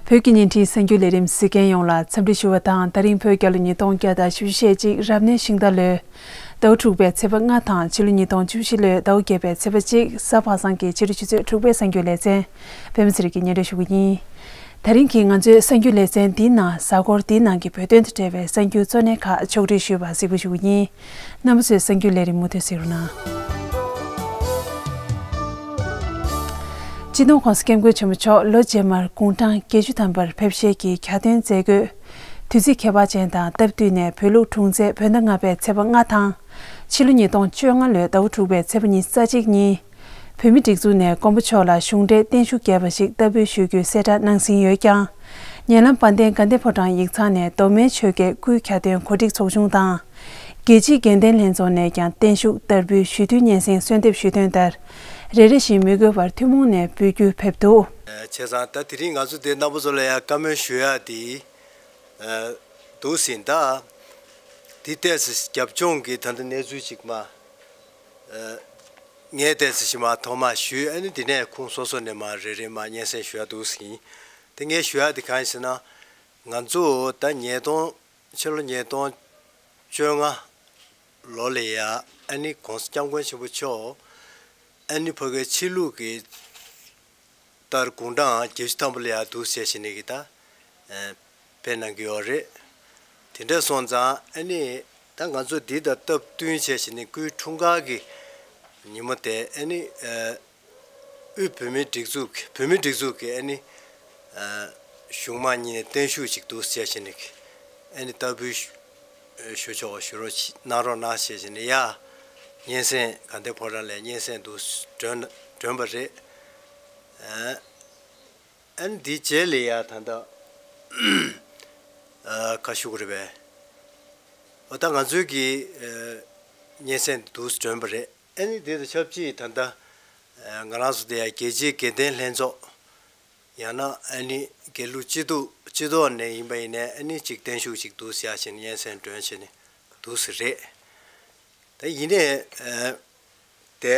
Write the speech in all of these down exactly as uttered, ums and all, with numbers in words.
བོད་ཀྱི་བརྙན་འཕྲིན་གསར་འགྱུར་ལས་རིམ་གཟིགས་མཁན་ཡོངས་ལ་འཚམས་འདྲི་ཞུ་བ་དང་། ད་རིང་བོད་རྒྱལ་ལོ་ཉིས་སྟོང་བརྒྱ་དང་བཞི་བཅུ་ཞེ་གཅིག་རབ་གནས་ཤིང་རྟ་ལོའི་ཟླ་བ་དྲུག་པའི་ཚེས་པ་ལྔ་དང་ཕྱི་ལོ་ཉིས་སྟོང་བཅུ་བཞི་ལོའི་ཟླ་བ་བརྒྱད་པའི་ཚེས་པ་གཅིག་གཟའ་པ་སངས་ཀྱི་ཕྱི་དྲོ་ཆུ་ཚོད་དྲུག་པའི་གསར་འགྱུར་ལེ་ཚན། པད་མ་ཚེ་རིང་གིས་སྙན་སྒྲོན་ཞུ་གི་ཡིན། ད་རིང་གི་ང་ཚོའི་གསར་འགྱུར་ལེ་ཚན་འདིའི་ནང་གཟའ་འཁོར་འདིའི་ནང་གི་བོད་དོན་དང་འབྲེལ་བའི་གསར་འགྱུར་གཙོ་གནད་ཁག་ཕྱོགས་སྒྲིག་ཞུས་པ་གཟིགས་འབུལ་ཞུ་གི་ཡིན། རྣམ་པ་ཚོས་གསར་འགྱུར་ལས་རིམ་མུ་མཐུད་གཟིགས་རོགས་གནང་། སྤྱི་ནོར་༸གོང་ས་༸སྐྱབས་མགོན་ཆེན་པོ་མཆོག་ལོ་རྗེས་མར་དགུང་གྲངས་བརྒྱད་ཅུ་ཐམ་པར་ཕེབས་བཞེས་ཀྱི་གྱ་སྟོན་མཛད་སྒོས། དུས་ཚིགས་ཁྱད་པར་ཅན་དང་སྟབས་བསྟུན་ནས་བོད་ལུགས་དྲུང་ཚེས་བོད་ཟླ་ལྔ་པའི་ཚེས་པ་ལྔ་དང་། ཕྱི་ལོ་ཉིས་སྟོང་བཅོ་ལྔ་ལོའི་ཟླ་བ་དྲུག་པའི་ཚེས་པ་ཉི་ཤུ་རྩ་གཅིག་ཉིན། བོད་མིའི་སྒྲིག་འཛུགས་ནས་མགོན་པོ་མཆོག་ལ་གཞུང་འབྲེལ་བརྟན་བཞུགས་རྒྱས་པ་ཞིག་བསྟར་འབུལ་ཞུ་རྒྱུའི་གསལ་བསྒྲགས་གནང་ཟིན་ཡོད་ཀྱང་། ཉེ་ལམ་དཔལ་ལྡན་དགའ་ལྡན་ཕོ་བྲང་ཡིག་ཚང་ནས་མདོ་སྨད་ཆོལ་ཁའི་སྐུའི་གྱ་སྟོན་གོ་སྒྲིག་ཚོགས་ཆུང་དང་། རྒྱལ་སྤྱིའི་དགེ་ལྡན་ལྷན་ཚོགས་ནས་ཀྱང་བརྟན་བཞུགས་བསྟར་འབུལ་ཞུས་དུས་སྙན་སེང་གསོལ་འདེབས་ཞུས་དོན་ལྟར། རེ་རེ་བཞིན་མི་དགོས་པར་ཐུན་མོང་ནས་འབུལ་རྒྱུ་ཕེབས་འདུག། བྱས་ཙང་ད་དེ་རིང་ང་ཚོ་འདིར་རྣམ་པ་ཚོ་ལ་ཡང་བཀའ་མོལ་ཞུ་ཡག་དེ་འདུག་ཟིན། ད་དེ་ཏོག་ཙམ་རྒྱབ་ལྗོངས་ཀྱི་ད་ལྟ་གནས་ཚུལ་ཅིག་མ་ངས་ཏོག་ཙམ་ཞིག་མ་ཐོག་མ་ཞུས། ཨ་ནི་དེ་ནས་ཁོང་སོ་སོ་ནས་མ་རེ་རེ་མ་སྙན་སེང་ཞུ་ཡག་འདུག་ཟིན། དེ་ངས་ཞུ་ཡག་དེ་གང་ཡིན་ཟེར་ན། ང་ཚོ་ད་ཉིས་སྟོང་ཕྱི་ལོ་ཉིས་སྟོང་བཅོ་ལྔ་ལོ་ལ་ཡ་ཨ་ནི་༸གོང་ས་༸སྐྱབས་མགོན་ཆེན་པོ་མཆོག་ཨ་ནི་ཕ་གིའི་ཆོས་ལུགས་ཀྱི་ལྟར་དགུང་གྲངས་བརྒྱད་ཅུ་ཐམ་པ་ལ་ཡ་འདུག་ཟེར་བྱས་ནས་ཀྱི་ད་ཕེབས་གནང་གི་ཡོད་རེད། དེ་འདྲ་སོང་ཙང་ཨ་ནི་ད་ང་ཚོ་འདི་དང་སྟབས་བསྟུན་བྱས་བྱས་ནས་སྐུའི་འཁྲུངས་སྐར་གྱི་ཉིན་མོ་དེ་ཨ་ནི། དབུས་བོད་མིའི་སྒྲིག་འཛུགས་ཀྱི་བོད་མིའི་སྒྲིག་འཛུགས་ཀྱི་ཨ་ནི་གཞུང་མང་གཉིས་ནས་བརྟན་བཞུགས་ཅིག་འདུག་ཟེར་བྱས་ནས་ཨ་ནི་བསྟར་འབུལ་ཞུ་ཆོག་ཞུ་རོགས་གནང་རོགས་གནང་ཞེས་བྱས་ནས་ཡ་སྙན་སེང་དགའ་ལྡན་ཕོ་བྲང་ལ་སྙན་སེང་འདུག་སྒྲོན་སྒྲོན་པ་རེད། ཨ་ནི་འདིའི་རྗེས་ལ་ཡ་ད་ལྟ་ཁ་ཤུགས་རེད་པས། འོ་ད་ང་ཚོའི་གི་སྙན་སེང་འདུག་སྒྲོན་པ་རེད། ཨ་ནི་འདི་དང་ཆབས་ཅིག་ད་ལྟ་ང་རང་ཚོ་དེ་ཡང་རྒྱལ་སྤྱིའི་དགེ་ལྡན་ལྷན་ཚོགས་ཡང་ན་ཨ་ནི་དགེ་ལུགས་སྤྱི་འཐུས་སྤྱི་ཚོགས་ནས་ཡིན་པ་ཡིན་ནའི་ཨ་ནི་ཅིག་བརྟན་བཞུགས་ཅིག་འདུག་ཟེར་བྱས་ནས་སྙན་སེང་སྒྲོན་བྱས་ནས་འདུག་ཟེར་རེད། ད་ཡིན་ནའི་དེ་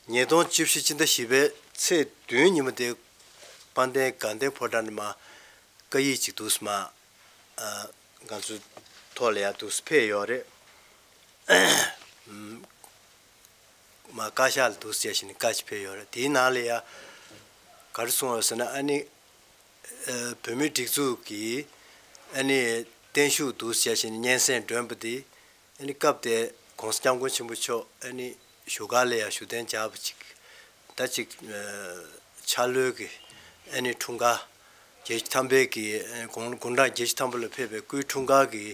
ཉིས་སྟོང་བཅུ་བཞི་སྤྱི་ཟླ་བཞི་པའི་ཚེས་བདུན་ཉིན་མོ་དེ་དཔལ་ལྡན་དགའ་ལྡན་ཕོ་བྲང་ནས་མ་བཀའ་ཡིག་ཅིག་འདུག་སེ་མ་ང་ཚོའི་ཐོག་ལ་ཡང་འདུག་སེ་ཕེབས་ཡོད་རེད། མ་བཀའ་ཤག་ལ་འདུག་སེ་བྱས་ནས་བཀའ་ཅིག་ཕེབས་ཡོད་རེད། དེའི་ནང་ལ་ཡང་ག་རེ་གསུངས་ཡོད་ཟེར་ན། ཨ་ནི་བོད་མིའི་སྒྲིག་འཛུགས་ཀྱི་ཨ་ནི་བརྟན་བཞུགས་འདུག་སེ་བྱས་ནས་སྙན་སེང་སྒྲོན་པ་དེ། ཨ་ནི་སྐབས་དེ་༸གོང་ས་༸སྐྱབས་མགོན་ཆེན་པོ་མཆོག་ཨ་ནི་བཞུགས་སྒར་ལ་ཡང་བཞུགས་གདན་འཇགས་པ་ཅིག་ད་ཅིག་འཆར་ལོའི་གི་ཨ་ནི་འཁྲུངས་སྐར་བརྒྱད་ཅུ་ཐམ་པའི་གི་དགུང་དགུང་གྲངས་བརྒྱད་ཅུ་ཐམ་པ་ལ་ཕེབས་པའི་སྐུའི་འཁྲུངས་སྐར་གི་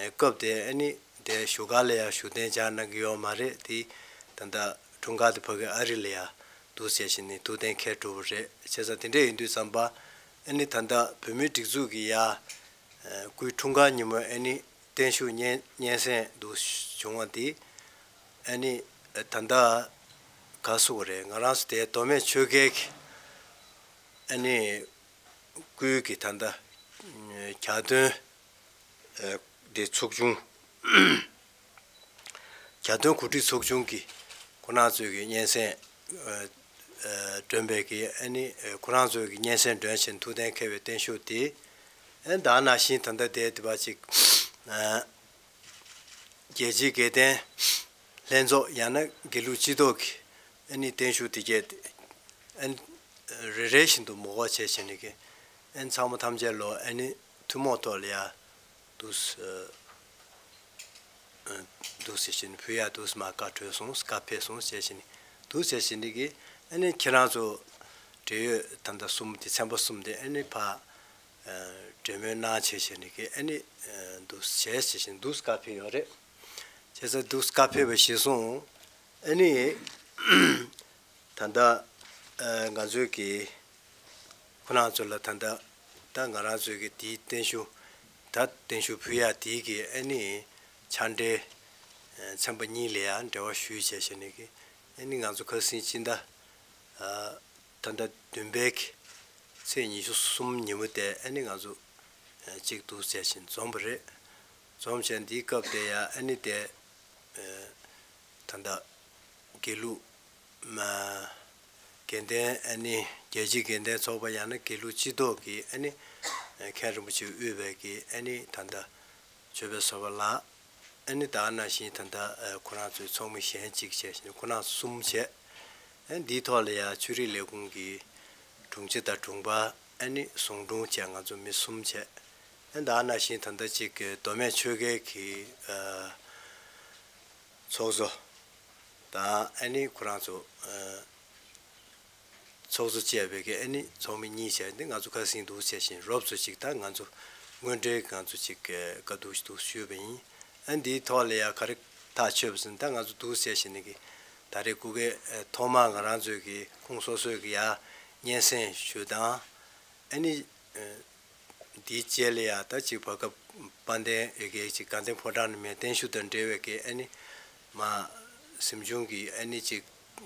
སྐབས་དེ་ཨ་ནི་དེ་བཞུགས་སྒར་ལ་ཡང་བཞུགས་གདན་འཇགས་གནང་གི་ཡོད་མ་རེད། དེ་ད་ལྟ་འཁྲུངས་སྐར་དེ་ཕ་གི་ཨ་རི་ལ་ཡང་འདུག་སེ་བྱས་ནས་ཐུགས་གཏན་འཁེལ་གྲུབ་པ་རེད། བྱས་ཙང་དེ་འདྲ་ཡིན་དུས་ཙམ་པ་ཨ་ནི་ད་ལྟ་བོད་མིའི་སྒྲིག་འཛུགས་ཀྱི་ཡ་སྐུའི་འཁྲུངས་སྐར་ཉིན་མོ་ཨ་ནི་བརྟན་བཞུགས་སྙན་སྙན་སེང་འདུག་བྱུང་བ་འདི་ཨ་ནི་ད་ལྟ་ག་སུ་ག་རེད། ང་རང་ཚོ་དེ་མདོ་སྨད་ཆོལ་ཁའི་གི་ཨ་ནི་སྐུའི་གི་ད་ལྟ་གྱ་སྟོན་དེ་ཚོགས་ཆུང་གྱ་སྟོན་གོ་སྒྲིག་ཚོགས་ཆུང་གི་ཁོ་རང་ཚོའི་གི་སྙན་སེང་སྒྲོན་པའི་གི་ཨ་ནི་ཁོ་རང་ཚོའི་གི་སྙན་སེང་སྒྲོན་བཞིན་ཐུགས་གཏན་འཁེལ་བའི་བརྟན་བཞུགས་དེ་ཨ་ནི་ད་ནང་བཞིན་ད་ལྟ་དེ་དེ་བ་ཅིག་རྒྱལ་སྤྱིའི་དགེ་ལྡན་ལྷན་ཚོགས་ཡང་ན་དགེ་ལུགས་སྤྱི་ཚོགས་ཀྱི་ཨ་ནི་བརྟན་བཞུགས་དེ་གས་ཨ་ནི་རེ་རེ་བཞིན་དུ་མོ་གོ་བྱས་བྱས་ནས་ཀྱི་ཨ་ནི་ཚང་མ་ཐམས་ཅད་ལོ་ཨ་ནི་ཐུན་མོང་ཐོག་ལ་ཡ་འདུག་སེ་འདུག་སེ་བྱས་ནས་ཕུལ་ཡ་འདུག་སེ་མ་བཀའ་གྲོལ་སོང་། བཀའ་ཕེབས་སོང་བྱས་བྱས་ནས་འདུག་སེ་བྱས་ནས་ཀྱི་ཨ་ནི་ཁྱེད་རང་ཚོ་འབྲེལ་ཡོད་ད་ལྟ་གསུམ་དེ་ཚན་པ་གསུམ་དེ་ཨ་ནི་ཕ་གྲོས་མོལ་གནང་བྱས་བྱས་ནས་ཀྱི་ཨ་ནི་འདུག་སེ་བྱས་བྱས་ནས་འདུག་སེ་བཀའ་ཕེབས་ཡོད་རེད། བྱས་ཙང་འདུག་སེ་བཀའ་ཕེབས་པ་གཞིར་བཟུང་ཨ་ནི། ད་ལྟ་ང་ཚོའི་གི་ཁོ་རང་ཚོ་ལ་ད་ལྟ་ད་ང་རང་ཚོའི་གི་དེའི་བརྟན་བཞུགས་ད་བརྟན་བཞུགས་ཕུལ་ཡ་དེའི་གི་ཨ་ནི་ཕྱག་འབྲེལ་ཚན་པ་གཉིས་ལ་ཡང་འབྲེལ་བ་ཞུས་བྱས་བྱས་ནས་གི་ཨ་ནི་ང་ཚོ་ཁ་སང་སྤྱི་ཟླ་ད་ལྟ་བདུན་པའི་གི་ཚེས་ཉི་ཤུ་གསུམ་ཉིན་མོ་དེ་ཨ་ནི་ང་ཚོ་གཅིག་འདུག་བྱས་བྱས་འཛོམས་པ་རེད། འཛོམས་བྱས་འདིའི་སྐབས་དེ་ཡང་ཨ་ནི་དེ། ད་ལྟ་དགེ་ལུགས་མ་ དགེ་ལྡན་ཨ་ནི་རྒྱལ་སྤྱིའི་དགེ་ལྡན་ཚོགས་པ་ཡང་ན་དགེ་ལུགས་སྤྱི་ཚོགས་ཀྱི་ཨ་ནི་མཁན་རིན་པོ་ཆེ་དབུས་པའི་གི་ཨ་ནི་ད་ལྟ་ཆོས་དཔོན་ཟུར་པ་ལགས། ཨ་ནི་ད་ག་ནང་བཞིན་ད་ལྟ་ཁོ་རང་ཚོའི་ཚོགས་མི་གཞན་གཅིག་བྱས་ཤིང་ཁོ་རང་གསུམ་བྱས། ཨ་ནི་འདིའི་ཐོག་ལ་ཡང་ཆོས་རིག་ལས་ཁུངས་ཀྱི་དྲུང་ཆེ་དང་དྲུང་འཕར། ཨ་ནི་ཟུང་དྲུང་བྱས་ང་ཚོ་མི་གསུམ་བྱས། ཨ་ནི་ད་ག་ནང་བཞིན་ད་ལྟ་གཅིག་གི་མདོ་སྨད་ཆོལ་ཁའི་གི་ཚོགས་གཙོ་དང་ཨ་ནི་ཁོ་རང་ཚོ་ཚོགས་གཙོ་བཅས་པའི་གི་ཨ་ནི་ཚོགས་མི་གཉིས་བྱས་ཏེ་ང་ཚོ་ཁ་སང་འདུག་བྱས་ཤིང་རོབ་ཚོ་ཅིག་ད་ང་ཚོ་དངོས་འབྲེལ་ང་ཚོ་ཅིག་བཀའ་བསྡུར་ཞིག་འདུག་ཞུས་པ་ཡིན། ཨ་འདིའི་ཐོག་ལ་ཡང་ག་རེ་ཐག་ཆོད་པ་ཟེར་ན་ད་ང་ཚོ་འདུག་བྱས་ཤིང་ནི་གི་ད་རེས་སྐུ་སྒེར་ཐོག་མར་ང་རང་ཚོའི་གི་ཁོང་སོ་སོའི་གི་ཡ་སྙན་སེང་ཞུ་དང་ཨ་ནི། འདིའི་རྗེས་ལ་ཡང་ད་ཅིག་བར་སྐབས་དཔལ་ལྡན་ཨེ་གའི་ཅིག་དགའ་ལྡན་ཕོ་བྲང་ནས་མེ་བསྟན་ཞུ་དང་འབྲེལ་བའི་གི་ཨ་ནི་མ་གཟིམ་ཆུང་གི་ཨ་ནི་ཅིག་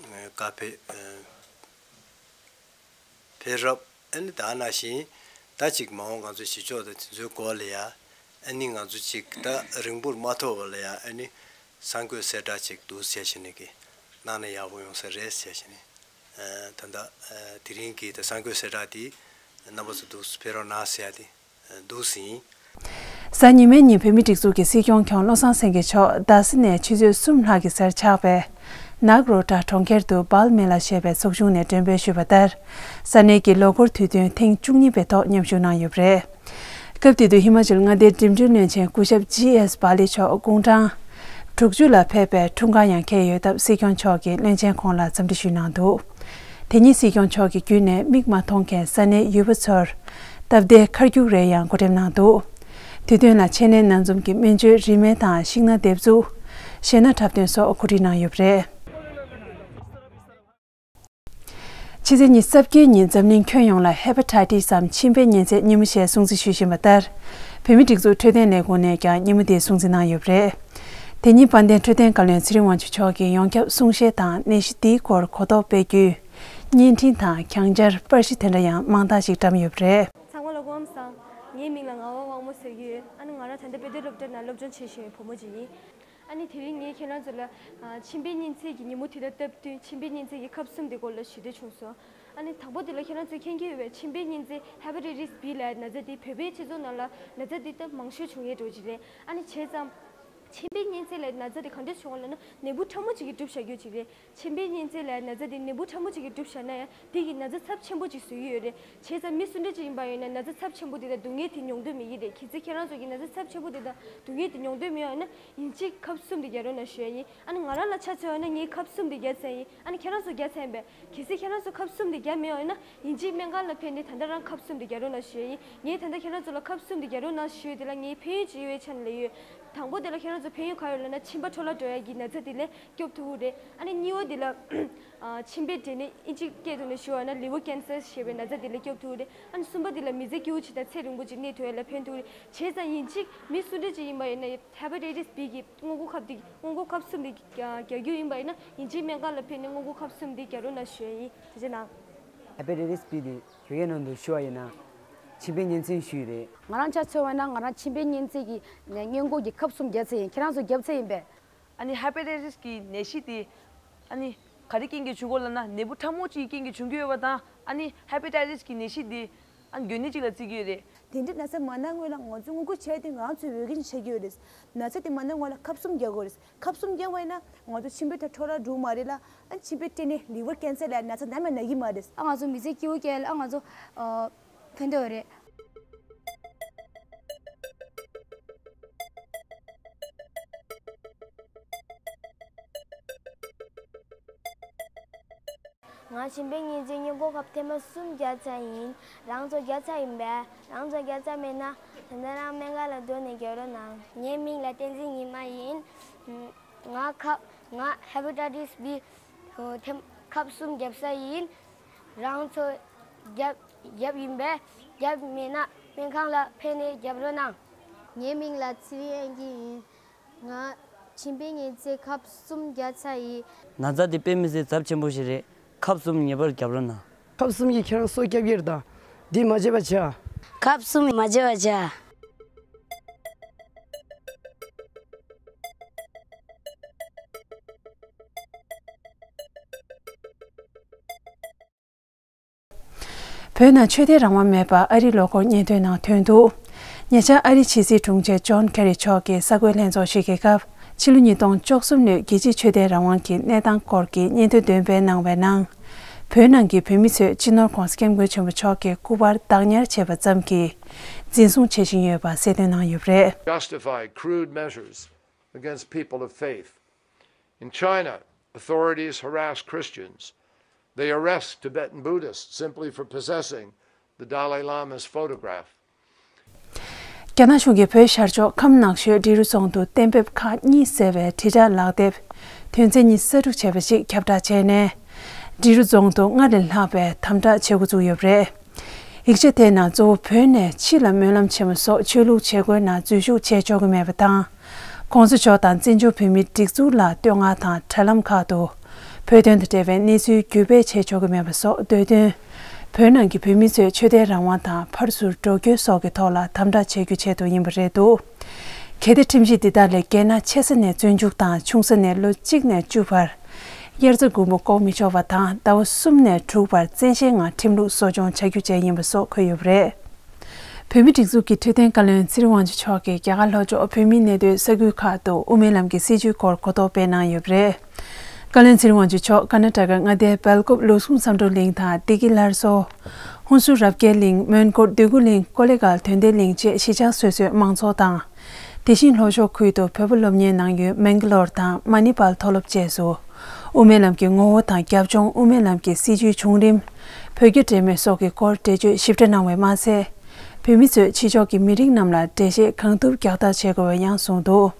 བཀའ་ཕེབས་ཕེབས་རབས་ཨ་ནི་ད་ནང་བཞིན་ད་ཅིག་མ་འོངས་ང་ཚོ་གཞིས་ཕྱོགས་དང་དེ་ཚོའི་སྐོར་ལ་ཡང་ཨ་ནི་ང་ཚོ་ཅིག་ད་རིང་པོར་མ་ཐོགས་པ་ལ་ཡང་ཨ་ནི་གསར་འགོད་གསལ་བསྒྲགས་ཅིག་འདུག་ཟེར་བྱས་ནས་གི་གནང་ན་ཡག་པོ་ཡོང་ས་རེད་ཟེར་བྱས་ནས། ད་ལྟ་དེ་རིང་གི་ད་གསར་འགོད་གསལ་བསྒྲགས་འདི་རྣམ་པ་ཚོ་འདུག་ཕེབས་རོགས་གནང་ཟེར་ཡ་དེ་འདུག་ཟིན། གཟའ་ཉི་མའི་ཉིན་བོད་མིའི་སྒྲིག་འཛུགས་ཀྱི་སྲིད་སྐྱོང་མཆོག་བློ་བཟང་སེང་གེ་མཆོག་རྡ་ས་ནས་ཆུ་ཚོད་གསུམ་ལྷག་གི་སར་ཆགས་པའི་ནག་རོ་ཊ་གྲོང་ཁྱེར་དུ་སྦལ་མེ་ལ་ཞེས་པའི་ཚོགས་ཆུང་ནས་མགྲོན་འབོད་ཞུས་པ་ལྟར། ས་གནས་ཀྱི་ལོ་འཁོར་དུས་སྟོན་ཐེངས་བཅུ་གཉིས་པའི་ཐོག་མཉམ་ཞུགས་གནང་ཡོད་པ་རེད། སྐབས་དེ་དུས་ཧི་མ་ཅལ་མངའ་སྡེའི་འགྲིམ་འགྲུལ་བློན་ཆེན་སྐུ་ཞབས་ཇི་ཨེས་བྷ་ལི་མཆོག་དགུང་གྲངས་དྲུག་ཅུ་ལ་ཕེབས་པའི་འཁྲུངས་སྐར་ཡང་འཁེལ་ཡོད་སྟབས། སྲིད་སྐྱོང་མཆོག་གིས་བློན་ཆེན་ཁོང་ལ་འཚམས་འདྲི་ཞུས་གནང་འདུག་དེ་ཉིན་སྲིད་སྐྱོང་མཆོག་གིས་བརྒྱུད་ནས་མིག་མ་མཐོང་མཁན་ས་གནས་ཡུལ་པ་ཚོར་སྟབས་བདེའི་ཁ་རྒྱུག་རེ་ཡང་གོ་སྒྲིག་གནང་འདུག་དེ་དོན་ལ་ཆེད་ལས་སྣ་འཛོམས་ཀྱི་སྨན་བཅོས་རིན་མེད་དང་ཤིང་ནགས་འདེབས་འཛུགས། གཞས་སྣ་འཁྲབ་སྟོན་སོགས་གོ་སྒྲིག་གནང་ཡོད་པ་རེད། ཕྱི་ཚེས་ཉི་ཤུ་རྩ་བརྒྱད་ཉིན་འཛམ་གླིང་ཁྱོན་ཡོངས་ལ་ཧེ་པ་ཊའི་ཊི་སམ་མཆིན་པའི་གཉན་ཚད་སྙན་མོ་ཞེས་སྲུང་བརྩི་ཞུ་བཞིན་པ་ལྟར། བོད་མིའི་སྒྲིག་འཛུགས་འཕྲོད་བསྟེན་ལས་ཁུངས་ནས་ཀྱང་སྙན་མོ་དེ་སྲུང་བརྩི་གནང་ཡོད་པ་རེད། དེ་ཉིན་དཔལ་ལྡན་འཕྲོད་བསྟེན་བཀའ་བློན་ཚེ་རིང་དབང་ཕྱུག་མཆོག་གིས་ཡོངས་ཁྱབ་གསུང་བཤད་དང་ནད་གཞི་འདིའི་སྐོར་གོ་རྟོགས་སྤེལ་རྒྱུའི་བརྙན་འཕྲིན་དང་གྱང་སྦྱར་པར་གཞི་དེ་འདྲ་ཡང་མང་དག་ཞིག་བཀྲམ་ཡོད་པ་རེད། ཚང་མ་ལ་སྐུ་ཁམས་བཟང་། ངའི་མིང་ལ་ངག་དབང་དབང་མོ་ཟེར་གྱི་ཡོད། ཨ་ནི་ང་རང་ད་ལྟ་དཔེ་སྟོན་སློབ་གྲྭ་ནང་སློབ་སྦྱོང་བྱེད་བཞིན་པའི་བུ་མོ་ཅིག་ཡིན། ཨ་ནི་དེ་རིང་ངས་ཁྱེད་རང་ཚོ་ལ་ཨ་མཆིན་པའི་གཉན་ཚད་ཀྱི་ཉིན་མོ་དེ་དང་སྟབས་བསྟུན་མཆིན་པའི་གཉན་ཚད་ཀྱི་ཁབ་གསུམ་དེ་སྐོར་ལ་ཞུ་འདོད་བྱུང་སོང་། ཨ་ནི་དང་པོ་དེ་ལ་ཁྱེད་རང་ཚོས་མཁྱེན་གྱི་ཡོད་པའི་མཆིན་པའི་གཉན་ཚད་ཧེ་པ་ཊའི་ཊི་སི་བྷི་ལབ་ན་ཚ་དེ་བོད་པའི་སྤྱི་ཚོགས་ནང་ལ་ན་ཚ་དེ་ད་མང་ཤོས་བྱུང་ཡས་འགྲོ་གི་རེད། ཨ་ནི་བྱས་ཙང་མཆིན་པའི་གཉན་ཚད་ལབ་ན་ཚ་དེ་གང་འདྲ་བྱུང་བ་ལབ་ན་ནད་འབུ་ཕྲ་མོ་གཅིག་གིས་གྲུབ་བཞག་རྒྱུ་གཅིག་རེད། མཆིན་པའི་གཉན་ཚད་ལབ་ན་ཚ་དེ་ནད་འབུ་ཕྲ་མོ་གཅིག་གིས་གྲུབ་བཞག་ན་ཡང་དེ་གིས་ན་ཚ་ཚབས་ཆེན་པོ་གཅིག་བཟོ་ཡི་ཡོད་རེད། བྱས་ཙང་མི་སུ་འདྲ་གཅིག་ཡིན་པ་ཡིན་ན་ན་ཚ་ཚབས་ཆེན་པོ་དེ་དང་སྡུག་བསྔལ་དེ་མྱོང་འདོད་མེད་ཀྱི་རེད། གལ་སྲིད་ཁྱེད་རང་ཚོ་གིས་ན་ཚ་ཚབས་ཆེན་པོ་དེ་དང་སྡུག་བསྔལ་དེ་མྱོང་འདོད་མེད་པ་ཡིན་ན་ཡིན་གཅིག་ཁབ་གསུམ་དེ་རྒྱག་རོགས་གནང་ཞུ་ཡ་ཡིན། ཨ་ནི་ང་རང་ལ་ཆ་མཚོན་པ་ཡིན་ན་ངས་ཁབ་གསུམ་དེ་རྒྱག་ཚར་ཡིན། ཨ་ནི་ཁྱེད་རང་ཚོ་རྒྱག་ཚར་ཡིན་པས། གལ་སྲིད་ཁྱེད་རང་ཚོ་ཁབ་གསུམ་དེ་རྒྱག་མེད་པ་ཡིན་ན་ཡིན་གཅིག་སྨན་ཁང་ལ་ཕེབས་ནས་ད་ལྟ་རང་ཁབ་གསུམ་དེ་རྒྱག་རོགས་གནང་ཞུ་ཡ་ཡིན། ངས་ད་ལྟ་ཁྱེད་རང་ཚོ་ལ་ཁབ་གསུམ་དེ་རྒྱག་རོགས་གནང་ཞུ་ཡ་དེ་ལ་ངའི་ཕན་ཡོན་ཅིག་ཡོད་པའི་ཆ་ནས་ལབ་ཡོད། དང་པོ་དེ་ལ་ཁྱེད་རང་ཚོ་ཕན་ཡོན་ག་ཡོད་ལབ་ན་མཆིན་པ་འཕྲོ་བརླག་འགྲོ་ཡ་གི་ན་ཚ་དེ་ལས་སྐྱོབ་ཐུབ་ཀྱི་རེད། ཨ་ནི་གཉིས་པ་དེ་ལ་ཨ་མཆིན་པའི་འབྲས་ནད་ཨིན་ཇི་སྐད་ཐོག་ནས་ཞུ་བ་ན་ལི་ཝར་ཀེན་སར་ཞེས་པའི་ན་ཚ་དེ་ལས་སྐྱོབ་ཐུབ་ཀྱི་རེད། ཨ་ནི་གསུམ་པ་དེ་ལ་མི་ཚེ་སྐྱིད་པོ་བྱེད་དང་ཚེ་རིང་པོ་ཅིག་གནས་ཐུབ་ཡ་ལ་ཕན་ཐོགས་ཀྱི་རེད། བྱས་ཙང་ཡིན་གཅིག་མི་སུ་འདྲ་ཅིག་ཡིན་པ་ཡིན་ན་ཧེ་པ་ཊའི་ཊི་སི་བྷི་གི་སྔོན་འགོག་ཁབ་དེ་སྔོན་འགོག་ཁབ་གསུམ་དེ་རྒྱག་རྒྱུ་ཡིན་པ་ཡིན་ན་ཡིན་གཅིག་སྨན་ཁང་ལ་ཕེབས་ནས་སྔོན་འགོག་ཁབ་གསུམ་དེ་རྒྱག་རོགས་གནང་ཞུ་ཡ་ཡིན། ཐུགས་རྗེ་གནང་། ཧེ་པ་ཊའི་ཊི་སི་བྷི་དེ་བོད་སྐད་ནང་དུ་ཞུ་བ་ཡིན་ན་མཆིན་པའི་གཉན་ཚད་ཞུ་ཡི་རེད། ང་རང་ཆ་མཚོན་པ་ན་ང་རང་མཆིན་པའི་གཉན་ཚད་ཀྱི་ནད་སྔོན་འགོག་གི་ཁབ་གསུམ་བརྒྱབ་ཚར་ཡིན། ཁྱེད་རང་ཚོ་བརྒྱབ་ཚར་ཡིན་པས། ཨ་ནི་ཧེ་པ་ཊའི་ཊི་སི་གི་ནད་གཞི་དེ་ཨ་ནི་ག་རེ་རྐྱེན་གྱིས་བྱུང་གོ་ལབ་ན་ནད་འབུ་ཕྲ་མོ་གཅིག་གི་རྐྱེན་གྱིས་བྱུང་གི་ཡོད་པ་དང་ཨ་ནི་ཧེ་པ་ཊའི་ཊི་སི་གི་ནད་གཞི་དེ་ཨ་ནི་འགོས་ནད་ཅིག་ལ་བརྩི་གི་ཡོད་རེད། དེ་འདྲའི་ན་ཚ་མ་ན་སྔོན་ལ་ང་ཚོས་སྔོན་འགོག་བྱས་ཏེ་ང་ཚོས་འོས་འགན་ཆགས་ཀྱི་ཡོད་རེད། ན་ཚ་དེ་མ་ན་སྔོན་ལ་ཁབ་གསུམ་རྒྱག་དགོས་རེད། ཁབ་གསུམ་བརྒྱབ་པ་ཡིན་ན་ང་ཚོ་མཆིན་པའི་ཐད་འཕྲོ་བརླག་འགྲོ་གི་མ་རེད་ལ། ཨ་མཆིན་པའི་སྐྲན་ནད་ལི་ཝར་ཀེན་སར་ལ་ན་ཚ་ནམ་ཡང་ན་གི་མ་རེད། ཨ་ང་ཚོ་མི་ཚེ་སྐྱིད་པོ་སྐྱེལ་ཨ་ང་ཚོ་ཨ་ཕན་ཐོགས་རེད། ང་མཆིན་པའི་གཉན་ཚད་སྔོན་འགོག་ཁབ་ཐེངས་མ་གསུམ་བརྒྱབ་ཚར་ཡིན། རང་ཚོ་བརྒྱབ་ཚར་ཡིན་པས། རང་ཚོ་བརྒྱབ་ཚར་མེད་ན་ད་ལྟ་རང་སྨན་ཁང་ལ་འགྲོ་ནས་རྒྱག་རོགས་གནང་། ངའི་མིང་ལ་བསྟན་འཛིན་ཉི་མ་ཡིན། ང་ཁབ་ང་ཧེ་པ་ཊའི་ཊི་སི་བྷི་ཐེངས་ཁབ་གསུམ་བརྒྱབ་ས་ཡིན། རང་ཚོ་བརྒྱབ་བརྒྱབ་ཡིན་པས། བརྒྱབ་མེད་ན་སྨན་ཁང་ལ་ཕེབས་ནས་རྒྱག་རོགས་གནང་། ངའི་མིང་ལ་ཚེ་རིང་དབྱངས་སྐྱིད་ཡིན། ང་མཆིན་པའི་གཉན་ཚད་ཁབ་གསུམ་བརྒྱབ་ཚར་ཡིན། ན་ཚ་འདི་དཔེ་མི་སྲིད་ཚབས་ཆེན་པོ་ཞིག་རེད། ཁབ་གསུམ་ངེས་པར་རྒྱབ་རོགས་གནང་། ཁབ་གསུམ་གྱིས་ཁྱེད་རང་སྲོག་སྐྱོབ་ཀྱི་རེད་ད། འདི་མ་བརྗེད་པ་བྱ། ཁབ་གསུམ་མ་བརྗེད་པ་བྱ། བོད་ནང་ཆོས་དད་རང་དབང་མེད་པ་ཨ་རིའི་ལོ་འཁོར་སྙན་ཐོའི་ནང་ཐོན་འདུག་ཉེ་ཆར་ཨ་རིའི་ཕྱི་སྲིད་དྲུང་ཆེ་ཇོན་ཁེ་རི་མཆོག་གིས་གསར་འགོད་ལྷན་ཚོགས་ཤིག་གི་སྐབས། ཕྱི་ལོ་ཉིས་སྟོང་བཅུ་གསུམ་ལོའི་རྒྱལ་སྤྱིའི་ཆོས་དད་རང་དབང་གི་གནས་སྟངས་སྐོར་གྱི་སྙན་ཐོ་འདོན་སྤེལ་གནང་བའི་ནང་། བོད་ནང་གི་བོད་མི་ཚོས་སྤྱི་ནོར་༸གོང་ས་༸སྐྱབས་མགོན་ཆེན་པོ་མཆོག་གི་སྐུ་པར་བདག་ཉར་བྱས་པ་ཙམ་གྱིས་འཛིན་བཟུང་བྱེད་བཞིན་ཡོད་པ་གསལ་སྟོན་གནང་ཡོད་པ་རེད། Justify crude measures against people of faith. In China, authorities harass Christians. They arrest Tibetan Buddhists simply for possessing the Dalai Lama's photograph. རྒྱ་ནག་གཞུང་གིས་བོད་ཤར་ཕྱོགས་ཁམས་ནགས་ཤོད་འབྲི་རུ་རྫོང་དུ་གཏན་འབེབས་ཁག་གཉིས་ཟེར་བའི་དྲིལ་བསྒྲགས་ལག་དེབ་དོན་ཚན་ཉི་ཤུ་རྩ་དྲུག་བྱས་པ་ཞིག་ཁྱབ་བསྒྲགས་བྱས་ནས། འབྲི་རུ་རྫོང་དུ་སྔར་ལས་ལྷག་པའི་དམ་དྲག་བྱེད་འགོ་བཙུགས་ཡོད་པ་རེད། ཡིག་ཆ་དེའི་ནང་གཙོ་བོ་བོད་ནས་ཕྱི་ལ་སྨོན་ལམ་ཆེན་མོ་སོགས་ཆོས་ལུགས་བྱེད་སྒོའི་ནང་འཛུལ་ཞུགས་བྱེད་ཆོག་གི་མེད་པ་དང་། ༸གོང་ས་མཆོག་དང་བཙན་བྱོལ་བོད་མིའི་སྒྲིག་འཛུགས་ལ་བསྟོད་བསྔགས་དང་དྲ་ལམ་ཁག་ཏུ་བོད་དོན་དང་འབྲེལ་བའི་གནས་ཚུལ་བརྒྱུད་སྤེལ་བྱེད་ཆོག་གི་མེད་པ་སོགས་འདོད་དོན། བོད་ནང་གི་བོད་མི་ཚོའི་ཆོས་དད་རང་དབང་དང་ཕར་ཚུར་འགྲོ་སྐྱོད་སོགས་ཀྱི་ཐོག་ལ་དམ་དྲག་བྱེད་རྒྱུ་ཆེད་དུ་ཡིན་པ་རེད་འདུག་གལ་ཏེ་ཁྲིམས་གཞི་འདི་དག་ལས་འགལ་ན་ཆེ་ས་ནས་བཙོན་འཇུག་དང་ཆུང་ས་ནས་ལོ་གཅིག་ནས་བཅུ་བར་དབྱར་རྩྭ་དགུན་འབུ་བཀོག་མི་ཆོག་པ་དང་ཟླ་བ་གསུམ་ནས་དྲུག་བར་བཙན་ཤེད་ངང་ཁྲིམས་ལུགས་གསོ་སྐྱོང་བྱ་རྒྱུ་བཅས་ཡིན་པ་སོགས་འཁོད་ཡོད་པ་རེད། བོད་མིའི་སྒྲིག་འཛུགས་ཀྱི་འཕྲོད་བསྟེན་བཀའ་བློན་ཚེ་རིང་དབང་ཕྱུག་མཆོག་གིས་རྒྱ་གར་ལྷོ་ཕྱོགས་བོད་མིའི་གནས་སྡོད་ས་ཁུལ་ཁག་ཏུ་དབུ་མའི་ལམ་གྱི་སྲིད་བྱུས་སྐོར་གོ་རྟོགས་སྤེལ་གནང་ཡོད་པ་རེད། བཀའ་བློན་ཚེ་རིང་དབང་ཕྱུག་མཆོག་ཀར་ནཱ་ཊ་ཀ་མངའ་སྡེའི་སྦེལ་ཀོབ་ལུགས་ཟུང་མཚམས་སྤྲོ་གླིང་དང་བདེ་སྐྱིད་སླར་གསོ། ཧུན་སུར་རབ་རྒྱས་གླིང་། མོན་གྷོ་འདོད་རྒུ་གླིང་། ཀོ་ལེ་གྷལ་དོན་ལྡན་གླིང་བཅས་གཞིས་ཆགས་སོ་སོའི་མང་ཚོགས་དང་། དེ་བཞིན་ལྷོ་ཕྱོགས་ཁུལ་དུ་བོད་པ་སློབ་གཉེར་གནང་ཡུལ་མེང་ག་ལོར་དང་མ་ནི་པཱལ་མཐོ་སློབ་བཅས་སུ། དབུ་མའི་ལམ་གྱི་ངོ་བོ་དང་རྒྱབ་ལྗོངས། དབུ་མའི་ལམ་གྱི་སྲིད་བྱུས་བྱུང་རིམ། བོད་རྒྱ་འབྲེལ་མོལ་སོགས་ཀྱི་སྐོར་འགྲེལ་བརྗོད་ཞིབ་ཕྲ་གནང་བས་མ་ཚད། བོད་མི་ཚོས་ཕྱི་ཕྱོགས་ཀྱི་མི་རིགས་རྣམས་ལ་འགྲེལ་བཤད་གང་ཐུབ་རྒྱག་ཐབས་བྱེད་དགོས་པ་ཡང་གསུངས་འདུག་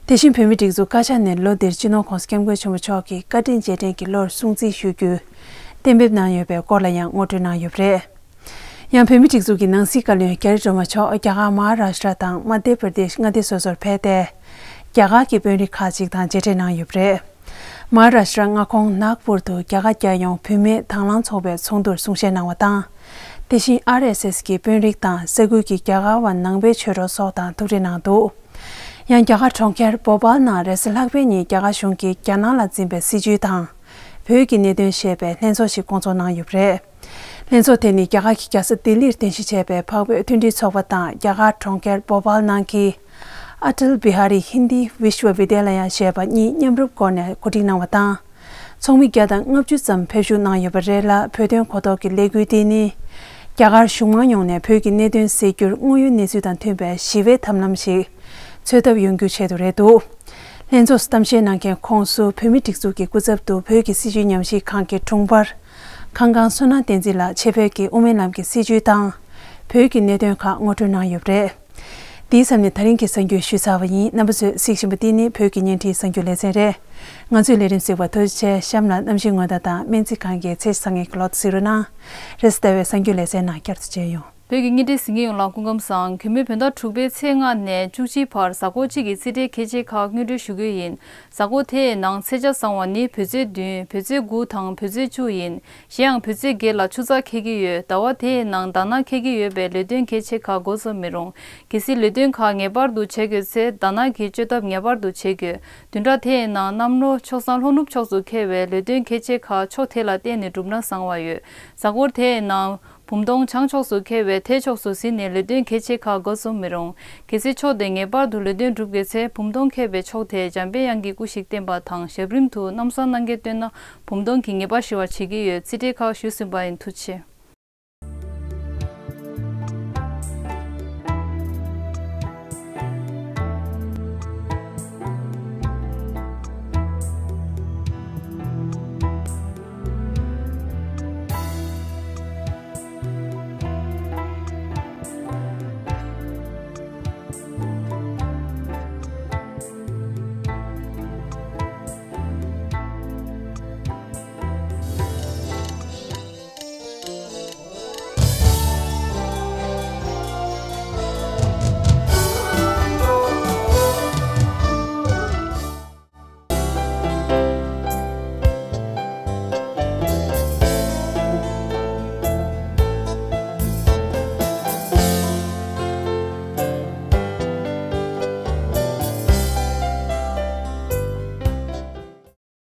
དེ་བཞིན་བོད་མིའི་སྒྲིག་འཛུགས་བཀའ་ཤག་ནས་ལོ་འདིར་སྤྱི་ནོར་༸གོང་ས་༸སྐྱབས་མགོན་ཆེན་པོ་མཆོག་གི་བཀའ་དྲིན་རྗེས་དྲན་གྱི་ལོར་སྲུང་བརྩི་ཞུ་རྒྱུ་གཏན་འབེབས་གནང་ཡོད་པའི་སྐོར་ལ་ཡང་ངོ་སྤྲོད་གནང་ཡོད་པ་རེད། ཡང་བོད་མིའི་སྒྲིག་འཛུགས་ཀྱི་ནང་སྲིད་བཀའ་བློན་རྒྱ་རི་སྒྲོལ་མ་མཆོག་རྒྱ་གར་མ་ཧཱ་རཱ་ཤི་ཏྲ་དང་མ་དྷྱ་པྲ་དེཤ་མངའ་སྡེ་སོ་སོར་ཕེབས་ཏེ། རྒྱ་གར་གྱི་དཔོན་རིགས་ཁག་ཅིག་དང་མཇལ་འཕྲད་གནང་ཡོད་པ་རེད། མ་ཧཱ་རཱ་ཤི་ཏྲ་མངའ་ཁོངས་ནཱག་པུར་དུ་རྒྱ་གར་རྒྱལ་ཡོངས་བུད་མེད་དྭང་བླངས་ཚོགས་པའི་ཚོགས་འདུར་གསུང་བཤད་གནང་བ་དང་། དེ་བཞིན་ཨར་ཨེས་ཨེས་ཀྱི་དཔོན་རིགས་དང་ས་ཁུལ་གྱི་རྒྱ་གར་བ་ནང་པའི་ཆོས་གྲོགས་སོགས་དང་ཐུག་འཕྲད་གནང་འདུག་ཡང་རྒྱ་གར་གྲོང་ཁྱེར་བོ་པཱལ་ནང་རེས་གཟའ་ལྷག་པའི་ཉིན་རྒྱ་གར་གཞུང་གིས་རྒྱ་ནག་ལ་འཛིན་པའི་སྲིད་བྱུས་དང་། བོད་ཀྱི་གནད་དོན་ཞེས་པའི་ལྷན་ཚོགས་ཤིག་བསྐོང་ཚོགས་གནང་ཡོད་པ་རེད། ལྷན་ཚོགས་དེ་ནི་རྒྱ་གར་གྱི་རྒྱལ་ས་ལྡི་ལིར་རྟེན་གཞི་བྱས་པའི་འཕགས་བོད་མཐུན་སྒྲིལ་ཚོགས་པ་དང་རྒྱ་གར་གྲོང་ཁྱེར་བོ་པཱལ་ནང་གི་ཨ་ཏཱལ་བི་ཧ་རི་ཧིན་དི་བི་ཤྭ་བི་དྱ་ལ་ཡ་ཞེས་པ་གཉིས་མཉམ་རུབ་སྒོ་ནས་གོ་སྒྲིག་གནང་བ་དང་། ཚོགས་མི་བརྒྱ་དང་ལྔ་བཅུ་ཙམ་ཕེབས་ཞུགས་གནང་ཡོད་པ་རེད་ལ། བོད་དོན་གོ་རྟོགས་ཀྱི་ལས་འགུལ་འདི་ནི། རྒྱ་གར་གཞུང་མང་ཡོངས་ནས་བོད་ཀྱི་གནད་དོན་སེལ་རྒྱུར་དངོས་ཡོད་གནས་ཚུལ་དང་མཐུན་པའི་ཞི་བའི་ཐབས་ལམ་ཞིག་འཚོལ་ཐབས་ཡོང་རྒྱུའི་ཆེད་དུ་རེད་འདུག་ལྷན་ཚོགས་སུ་གཏམ་བཤད་གནང་མཁན་ཁོངས་སུ་བོད་མིའི་སྒྲིག་འཛུགས་ཀྱི་སྐུ་ཚབ་ཏུ་བོད་ཀྱི་སྲིད་བྱུས་ཉམས་ཞིབ་ཁང་གི་དྲུང་འཕར་ཁང་ཀང་བསོད་ནམས་བསྟན་འཛིན་ལགས་ཆེད་ཕེབས་ཀྱིས་དབུ་མའི་ལམ་གྱི་སྲིད་བྱུས་དང་། བོད་ཀྱི་གནད་དོན་ཁག་ངོ་སྤྲོད་གནང་ཡོད་པ་རེད། འདིའི་མཚམས་ནས་ད་རིང་གི་གསར་འགྱུར་ཞུས་ཚར་བ་ཡིན། རྣམ་པ་ཚོས་གཟིགས་བཞིན་པ་འདི་ནི་བོད་ཀྱི་བརྙན་འཕྲིན་གསར་འགྱུར་ལེ་ཚན་རེད། ང་ཚོའི་ལས་རིམ་གཟིགས་པར་ཐུགས་རྗེ་ཆེ། གཤམ་ལ་གནམ་གཤིས་སྔོན་བརྡ་དང་སྨན་རྩིས་ཁང་གི་ཚེས་གཟའ་ཉིན་གྱི་གློག་བརྡ་གཟིགས་རོགས་གནང་། རེས་གཟའ་ཟླ་བའི་གསར་འགྱུར་ལེ་ཚན་ནང་བསྐྱར་དུ་མཇལ་ཡོང་། བོད་ཀྱི་བརྙན་འཕྲིན་གཟིགས་མཁན་ཡོངས་ལ་སྐུ་ཁམས་བཟང་། གུས་མོས་བོད་ཟླ་དྲུག་པའི་ཚེས་ལྔ་ནས་བཅུ་གཅིག་བར་གཟའ་འཁོར་གཅིག་གི་རྩིས་ཁྲའི་ཁྱད་ཆོས་ཁག་སྔོན་འགྲོ་ཞུ་གི་ཡིན། གཟའ་འཁོར་དེའི་ནང་ཚེས་ཆ་བཟང་བ་ནི་བོད་ཚེས་བདུན། བོད་ཚེས་དགུ་དང་བོད་ཚེས་བཅུ་ཡིན། གཞན་ཡང་བོད་ཚེས་བརྒྱད་ལ་ཆུ་ཚགས་འཁེལ་གྱི་ཡོད། ཟླ་བ་དེའི་ནང་ཟླ་ནག་འཁེལ་གྱི་ཡོད་པས་ལས་དོན་གལ་ཆེ་ཁག་འགོ་རྩོམ་མི་རུང་། གལ་སྲིད་ལས་དོན་ཁག་ངེས་པར་དུ་བྱེད་དགོས་ཚེ་ཟླ་ནག་གི་བཅོས་ཐབས་ངེས་པར་དུ་བྱེད་དགོས། བདུན་ཕྲག་དེའི་ནང་གནམ་ལོ་ཆོག་ས་ལྷོ་ནུབ་ཕྱོགས་སུ་འཁེལ་བས་ལས་དོན་གལ་ཆེ་ཁག་ཕྱོགས་དེ་ལ་བརྟེན་ནས་བསྒྲུབས་ན་བཟང་བ་ཡོད། གཟའ་འཁོར་དེའི་ནང་བུམ་སྟོང་བྱང་ཕྱོགས་སུ་འཁེལ་བས་དེ་ཕྱོགས་སུ་ཟིན་ནས་ལས་དོན་གལ་ཆེ་ཁག་འགོ་རྩོམ་མི་རུང་། གལ་སྲིད་ཕྱོགས་དེ་ངེས་པར་དུ་ལས་དོན་སྒྲུབ་དགོས་ཚེ་བུམ་སྟོང་འཁེལ་བའི་ཕྱོགས་དེ་འཇམ་དཔལ་དབྱངས་ཀྱི་སྐུ་ཞིག་བསྟན་པ་དང་ཞབས་རིམ་དུ་སྣམ་བཟའ་གནང་མཁན་བསྟེན་ན་བུམ་སྟོང་གིས་ངེས་པར་ཞི་བར་བྱེད་ཀྱི་ཡོད། རྩིས་ཁྲའི་ཁག་ཞུས་ཟིན་པ་ཡིན། ཐུགས་རྗེ་ཆེ།